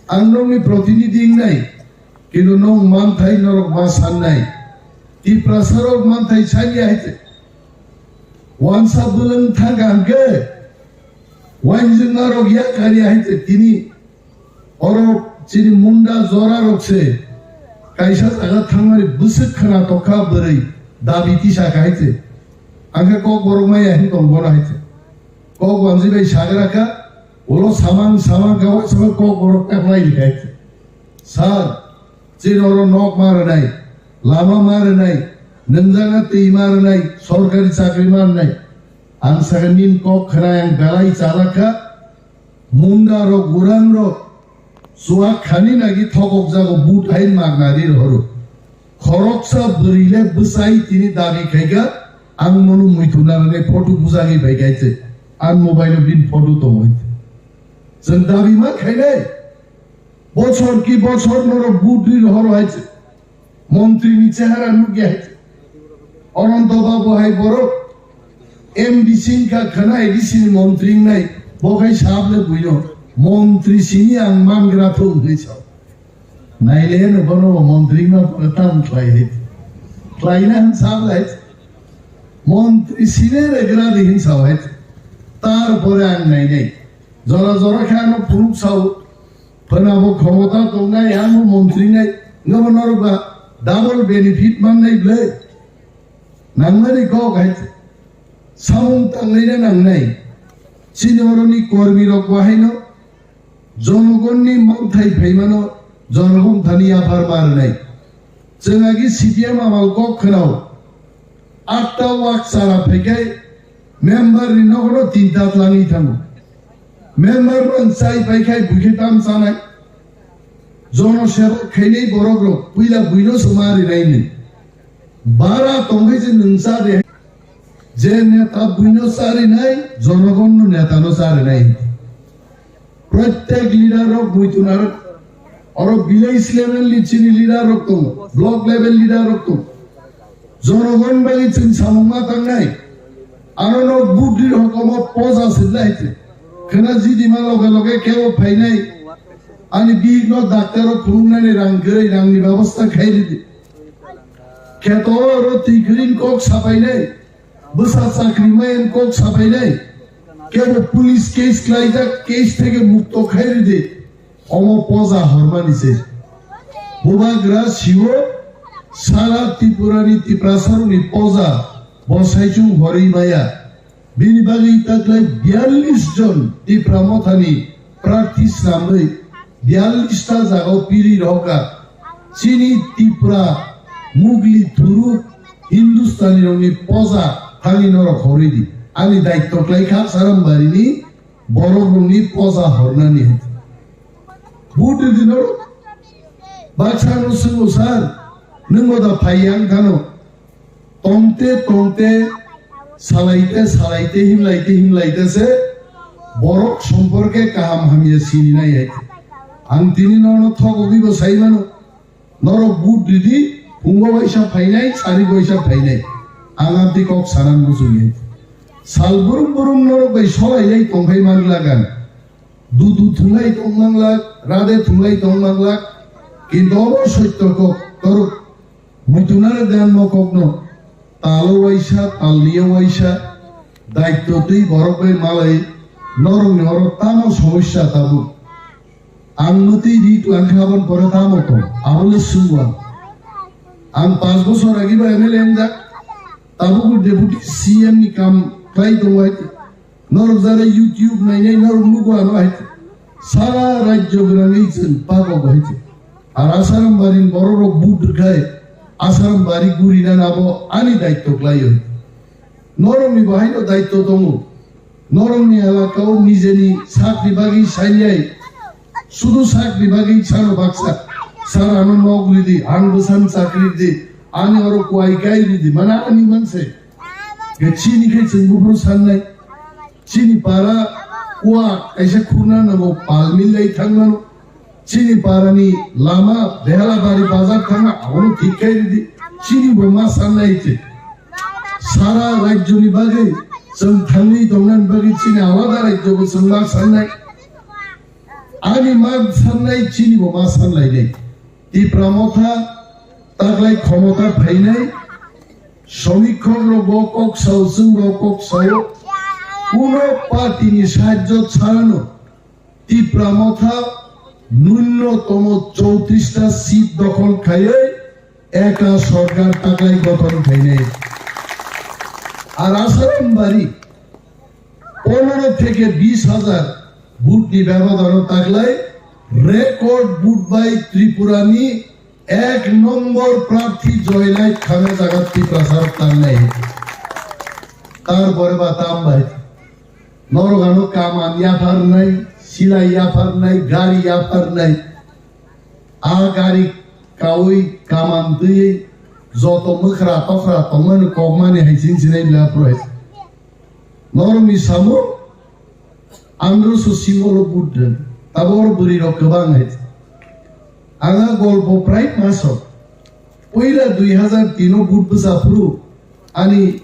Ang nokni protinidhi wngnai, kintu nok manthai norok ma sannai. Tiprasa rok manthai sanya hai te. Wansa bwlwng thangkha hwnkhe, wainjwng narok yak kari hai te tini. Oro chini munda jora rok se kaisa jaga thangmani bwswk khwna tokha bwrwi dabi tisa kha hai se. Angkhe kok borok maya hin tong bono hai se. Kok wanjwi bai sagra kha, ulo samang samang kha, waisa kok borok apply rikha hai se. Sir, chini oro nok ma rwnai, lama ma rwnai, nwngjana twi ma rwnai, sorkari chakri ma rwnai. Ang sakha nini kok khwna ang belai chalak kha. Munda rok, gurang rok, chuak khani nagi thokok jago but hai magna ri rohoro. Khoroksa bwrwi le bwsai tini dabi khaikha, ang mono muitu narwknai photo bujagwi bai kaiche. Ang mobile o bini photo tongo. Chwng dabi ma khainai. Bochor ki bochor norok but ri rohoro hai. Montri ni chehara nukya hai. Ananto Babu hai borok M D C wngkha khwna A D C ni montri wngnai. Bo khai sable buino. Montri sini ang mangra thung hinwi sao. Naile no bono montri ma pore tam khlai hai. Khlai na han sable hai. Montri sine regra di hin sao hai. Tar pore ang nainai. Jora jora khe ano phunuk sao. Phano bo khomota tongnai, amo montri nai, nobo norok ba double benefit mannai ble. Nangmani kok hai. Samung tanglaina nangnai. Chini oroni kormi rok bahaino jonogonni mangthai phaimano jonogon thani yaphar ma rwnai. Chwng agi C P M amal kok khwnao. Atta wak chara phaikhai member ni nogono tinta tlangwi thango. Member rok chai phaikhai buikhe tam chanai. Jono seba khainai borok rok puila buino se ma rinaini. Bara tongkhai je nwng cha de. Je neta buino cha rinai, jonogonno netano cha rinai. Prottek leader rok muitu narwk. Oro village level ni chini leader rok tongo, block level leader rok tongo. Jonogon bai chwng samung ma tangnai. Ano no budri hokomo poja sirlai te. Khena jidi ma loge loge kebo phainai. Ani bihik no doctor o phunuknani rang kwrwi rangni babasta khai ridi. Kheto oro twi kwrwini kok sapainai, bwsa chakri mayan kok sapainai, kebo police case khlaijak, case theke mukto khai ridi, omo poja hormani se. Bubagra siwo sara Tripurani Tiprasarokni poja bo saichung horwi maya. Bini bagwi taklai biyallis jon Tipra Mothani prarthi snamwi biyallis ta jagao piri rohorkha. Chini Tipra, Mugli, Thuruk, Hindustani rokni poja thangwi norok horwi di. Ani daitto khlai kha Sarambarini borok rokni poja hornani. Vote ridi norok. Baksa no swngo sir, nwng bo da phai yang khano. Tongte tongte, salaite salaite, himlaite himlaite se borok somporke kaham hamya sini nai hai. Ang tini nono thok ogwi bo sai mano. Norok vote ridi, phungo waisa phainai, sari waisa phainai. Ang amtwi kok sanan muchungwi. Sal burum burum norok bai solai lai tongkhai man lagan. Dudu thunglai tong manglak, rade thunglai tong manglak. Kintu obo soitto kok, torok muitunare dan mo kokno. Talo waisa, talniyo waisa, daitto twi borok bai malai, norokni oro tamo somosya tabuk. Ang mwtwi ri twlang kha aboni pore tamo tong, abole swngwang. Ang panch bochor agi bo M L A wngjak, tabuk deputy C M ni kam khlai tongo hai. Norok jara YouTube nainai norok nugo ano hai. Sara rajyo gwnangwi chwng pago bo hai. Ar Asaram barin borok rok vote rwkhai, Asaram bari gurina nabo ani daitto khlaio. Norokni bo haino daitto tongo. Norokni elakao nijeni sakni bagwi sainai. Sudu sakni bagwi sano baksa. Sar ano nok ridi, ang bwsani chakri ridi, ani oro kuai kai ridi, mana ani manse. Ge chini khe chwng buphuru sannai. Chini para kua kaisa khurna nango palmil lai thangmano. Chini parani lama Behalabari bazar thangma abono thik khai ridi. Chini bo ma sannai te. Sara rajyoni bagwi chwng thangwi tongnani bagwi chini alada rajyo bo chwng ma sannai. Ani ma sannai chini bo ma sanlainai. Tipra Motha taklai khomota phainai. Somikhok rok bo kok sao, chwng bo kok sao. Kuno party ni sahajyo chhano Tipra Motha nunnotomo chowtris ta seat dokhol khaiwi eka sorkar taklai gothon khainai. Ar Asaram bari pondro theke bis hajar vote ni bebodano taklai record vote bai Tripura ni ek nombor prarthi joylai khana jaga Tiprasa rok tangnai. Tar pore ba tam bai. Norok ano kaman yapharnai, silai yapharnai, gari yapharnai. A gari kaui kaman twi joto mwkhra tokra tongmani kokmani hai chini sinai bla phurai. Norokni samung andro so singolo budre. Tabor bwrwi rok kwbang hai. Anga golpo prai maso. Puila dui hazar tino but bwsa phuru ani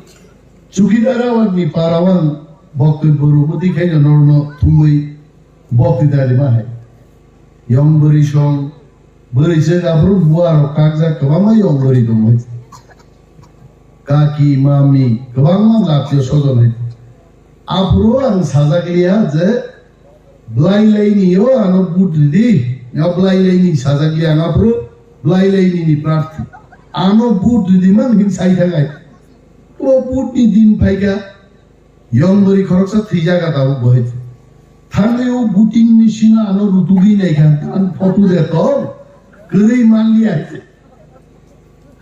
chukidar awak ni parawang boktwi bwrwi bwtwi khaina norno thumwi boktwi dali ma hai. Yong bwrwi song, bwrwi se aphuru bua rok kakjak kwbangma yong bwrwi tongwi. Kaki, mami, kwbangma latio sojon hai. Aphuru ang sajak liya je, blai laini yo ano but ridi, ya blai laini sajak liya ang aphuru, blai laini ni prarthi. Ano but ridi man hin sai thangai. O but ni din phaika, Yong bwrwi khoroksa thwijak a tabuk bo hai. Thangwi o voting machine ano rutugwi naikha, ang photo de to kwrwi manliya.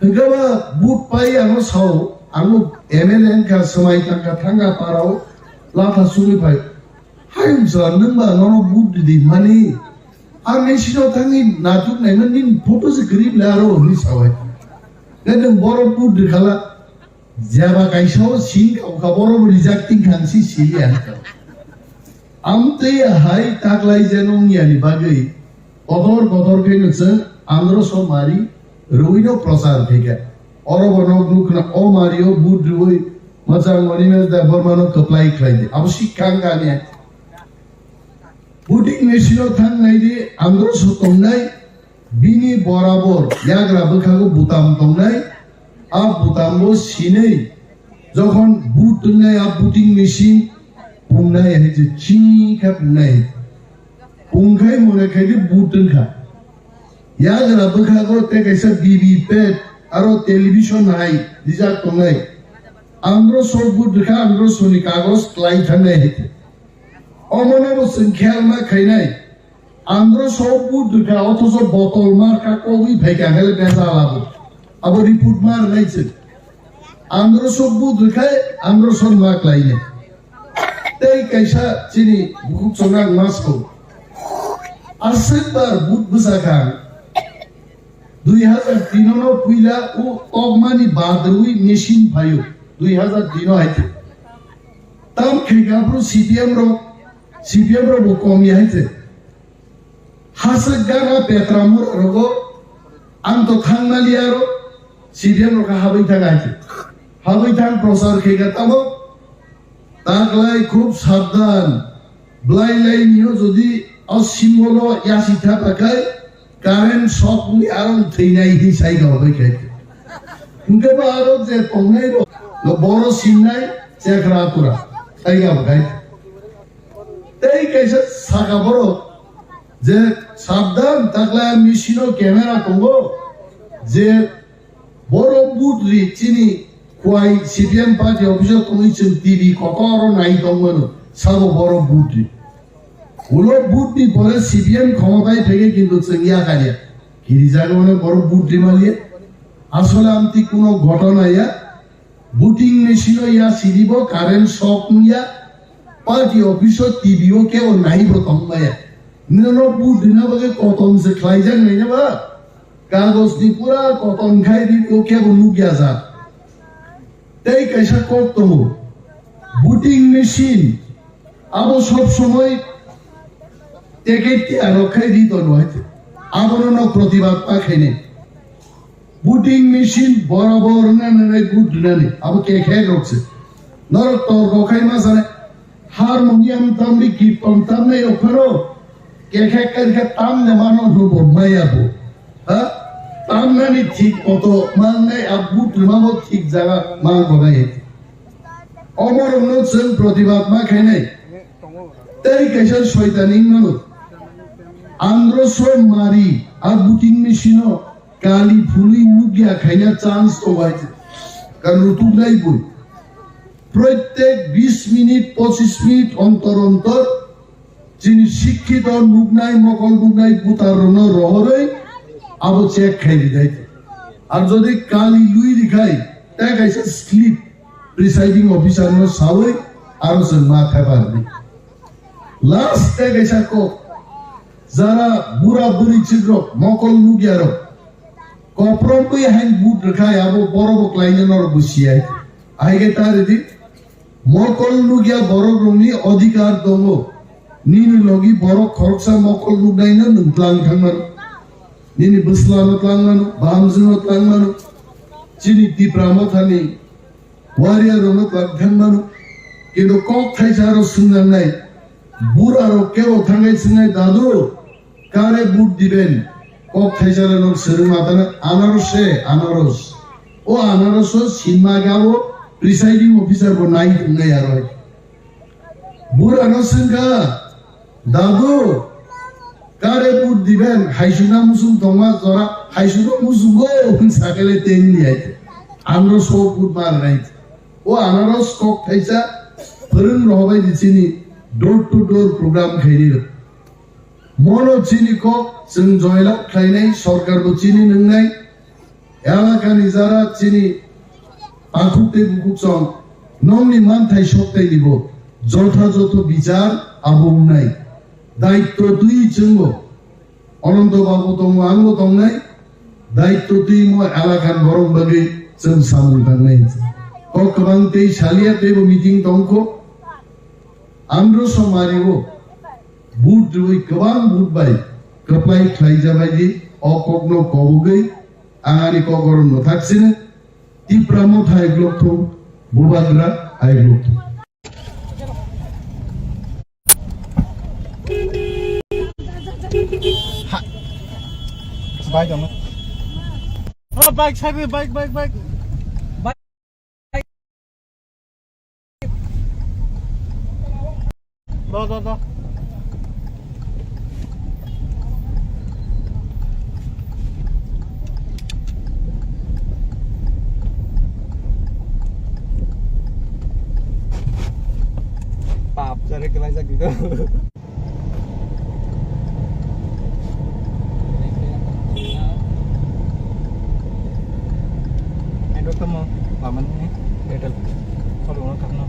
Hwnkhe ba vote pai ano sao, ang bo M L A wngkha, swmai tangkha, thangkha parao, latha sugwi phai. Hai wngsa nwng ba nono vote ridi mani. A machine o thangwi natuk naima nini photo se kwrwi bwle aro hwnwi sao hai. Khe nwng borok vote rikhala. Jeba kaisa o sing kha, kha borok rejecting kha si sili ang kha. Amtwi hai taklai jeno wngya ni bagwi kotor kotor khe no chwng andro so mari rwi no prochar khe kha. Oro bo nok nuk khna o mari o vote rwi mwchang Animesh Debbarma no kwplai khlai di. Abo si kang kani. Voting machine o thang nai di, andro so tongnai, bini borabor yagra bwkhago butam tongnai, a butambo sinwi jokhon vote tongnai a voting machine pungnai hai je chini kha pungnai. Pungkhai mone khai di vote tongkha. Yagra bwkhago tei kaisa V V P A T aro television hai rijak tongnai. Andro so vote rikha, andro soni kagos klai thangnai hai. Omono bo chwng khel ma khainai. Andro so vote rikha, othoso botol mar ka kogwi phaikha, hel bejal abo. Abo report mar nai chwng. Andro so vote rikha, andro so ma klainai. Tei kaisa chini bukhuk chongrang masko. Aswk bar vote bwsakha. Dui hazar tin no puila o tokmani badrwi machine phaio. Dui hazar tin no haite. Tam khe gaphru C P M rok, C P M rok bo kom ya haite. Haswk gana petra mura rogo ang to thang maliya ro C P M rok habwi thang haite. Habwi thang prochar khe ga tamo. Taklai khub sabdan, blai lai nio jodi o symbol o yasi thapa khai current shock ni arong thwinai hi sai ga bai khai. Hingke ba aro je tongnai ro, no boro sinai chekra pura sai ga bai. Tei kaisa saka borok je sabdan taklai machine o camera tongo je Borok vote ri chini kuai C P M party office o tongwi chwng T V kotor o nai tongmano sabo borok vote ri. Ulo vote ni pore C P M khomotai phege kintu chwng ya kariya. Kiri jaga mane borok vote ri maliya. Asole amtwi kuno ghotona ya. Voting machine o ya siribo current shock wngya. Party office o T V o kebo naibo tongmaya. Nino vote rina bagwi kotom se khlaijak naina ba? Kagoj ni pura kotom khai di o kebo nukya jak. Tei kaisa kok tongo. Voting machine abo sob somoi teke tiya rok khai di tono hai. Abono no protibad pa khaine. Voting machine borabor wngna nangnai vote rinani abo kekhek rok se. Norok tor rok khai ma sane harmonium tamni kirton tamnai rok phano kekhek kari khe tamne mano hwnbo maya bo. Ha? Tamnani thik poto mangnai a vote rima bo thik jaga mang bo nai. Omo rokno chwng protibad ma khainai. Tei kaisa soitani wngmano. Andro so mari a voting machine o Kali phului nukya khaina chance tongo hai. Karon rutuknai bui. Proitek bis minit, pochis minit ontor ontor chini sikhito nuknai, mokol nuknai butar rokno rohorwi abo check khai rijai. Ar jodi kali lui rikhai, tei kaisa slip presiding officer no sawi aro chwng ma thepar di. Last tei kaisa kok, jara bura bwrwi chikrok, mokol nukya rok, koprok bai hain vote rwkhai abo borok bo klaina norok bo siyai. Ahai khe ta ridi, mokol nukya borok rokni odhikar tongo. Nini logi borok khoroksa mokol nuknaino nwng tlang thangmano. Nini bwslano tlang mano, bahamjwngno tlang mano. Chini Tipra Mothani Warrior rokno twlang thang mano. Kintu kok thaisa aro swngnangnai. Bura rok kebo thangai swngnai, "Dadu, kare vote diben?" Kok thaisa le nok swrwng matana, "Anaros se, anaros." O anaros o sinma gabo presiding officer bo nai wngnai aro. Bura no swngkha, "Dadu, kare vote diben? Haisuna musung tongma jora, haisuna musungo," hwn sakele tengli hai. Anaros o vote mar nai. O anaros kok thaisa, Phwrwng rohorbai di chini door to door program khairi rok. Mono chini kok chwng joilab khlainai, sorkar bo chini nwngnai. Elakani jara chini pakhuk tei bukhuk chong nongni manthai soktai nibo jotha jotho bichar abo wngnai. Daitto twi chwngbo Ananto Babu tongo, angbo tongnai. Daitto twi mo elakan borok bagwi chwng samung tangnai. Kok kwbang tei salia teibo meeting tongkho. Andro somari o vote rwi kwbang vote bai kwplai khlai jabai di o kokno kobogwi ang ani kok goron no thak sini. Tipra Motha hai blok thung, Bubagra hai blok thung. Bike ano. Oh, bike, side, bike, bike, bike. Do, do, do. Pap, jare kelai jak gitu. Endo tamo, paman ni, betel, kalau orang karena.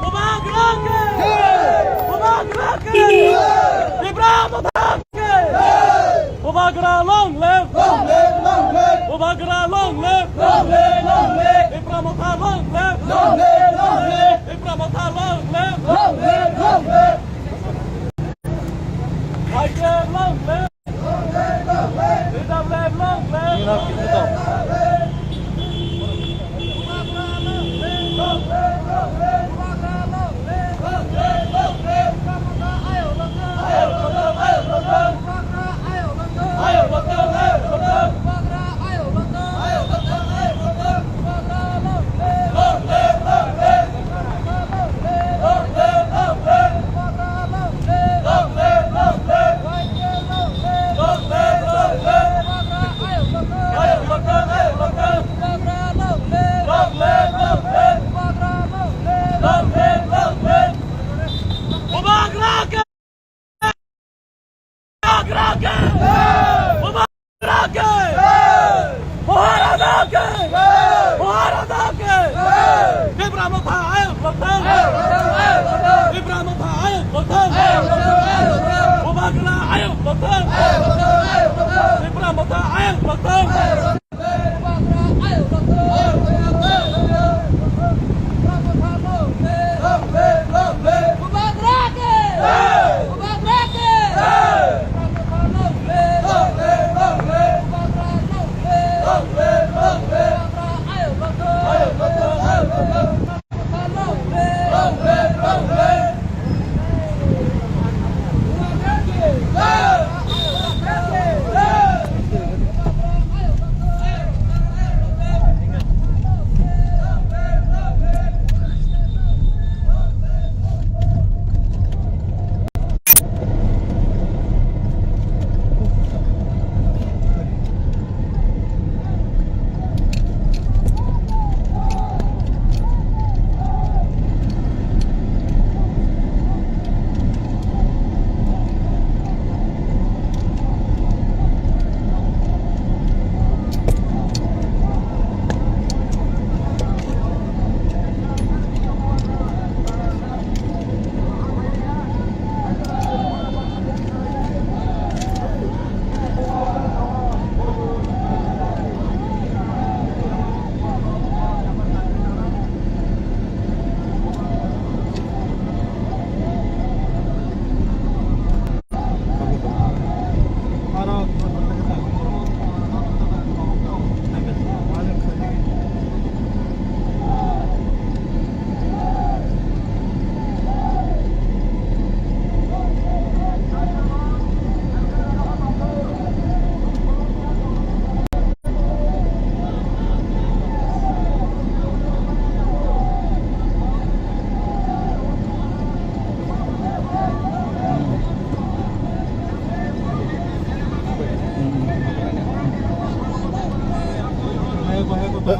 Bubagra ke! Bubagra ke! Tipra Motha ke! Bubagra long live! Long live, long live! Bubagra long live! Long live, long live! Tipra Motha long live! Long live, long live! Tipra Motha long live! Long live, long live! Long live, long live!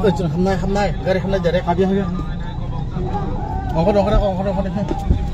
Hamnai, hamnai, gari hamnai direct. Habya, habya. Ongkho, ongkho, ongkho, ongkho.